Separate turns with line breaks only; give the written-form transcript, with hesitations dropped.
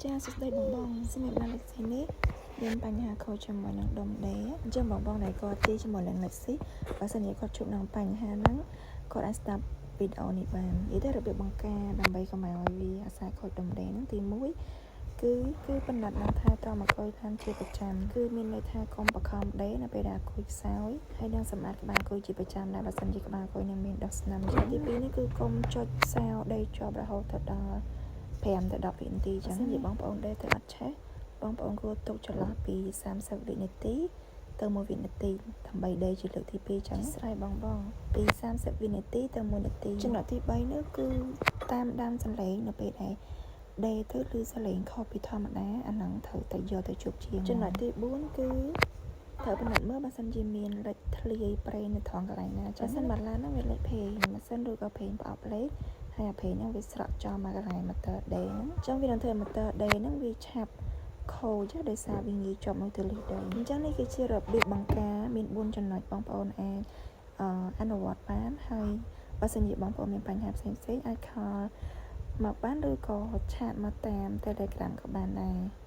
ចាសួស្តីបងបងសម្រាប់ឡាន Lexus នេះមានបញ្ហាខូចជាមួយនឹងដុំដេអញ្ចឹងបងបងដែលគាត់ជិះជាមួយនឹង Lexus បើសិនជាគាត់ជួបនឹងបញ្ហាហ្នឹងគាត់អាចស្ដាប់វីដេអូនេះបាននិយាយទៅរបៀបបង្ការដើម្បីកុំឲ្យវាអាសាខូចដុំដេហ្នឹងទី1គឺពិនិត្យនឹងថែទាំអាគុយឡានជាប្រចាំគឺមានន័យថាកុំបខំដេនៅពេលដែលអាគុយខ្សោយហើយនឹងសម្អាតក្បាលគុយជាប្រចាំដែរបើសិនជាក្បាលគុយនឹងមានដុះស្នាមទី2នេះគឺកុំចុចសោដេជាប់រហូតទៅដល់5ទៅ10វិនាទីចឹងនិយាយបងប្អូនដេទៅអត់ឆេះបងប្អូនគួរទុកចន្លោះពី30វិនាទីទៅ1វិនាទីដើម្បីដេជាលើកទី2ចឹងស្រ័យបងបងពី30វិនាទីទៅ1នាទីចំណុចទី3នោះគឺតាមដានសំឡេងនៅពេលដែលដេទៅឬសំឡេងខុសពីធម្មតាអាហ្នឹងត្រូវតែយកទៅជួបជាងចំណុចទី4គឺត្រូវពិនិត្យមើលបើសិនជាមានលេចធ្លាយប្រេងនៅថងកន្លែងណាចឹងសិនបើឡានហ្នឹងវាលេចប្រេងម៉ាស៊ីនឬក៏ប្រេងប្រអប់លេខហើយអាប្រេងហ្នឹងវាស្រក់ចំមកកន្លែង motor ដេហ្នឹងអញ្ចឹងវានឹងធ្វើឲ្យ motor ដេហ្នឹងវាឆាប់ខូចដោយសារវាងាយជាប់នៅទៅលិះដីអញ្ចឹងនេះគឺជារបៀបបង្ការមាន4ចំណុចបងប្អូនអាចអនុវត្តបានហើយបើសិនជាបងប្អូនមានបញ្ហាផ្សេងៗអាច call មកបានឬក៏chat មកតាម Telegram ក៏បានដែរ។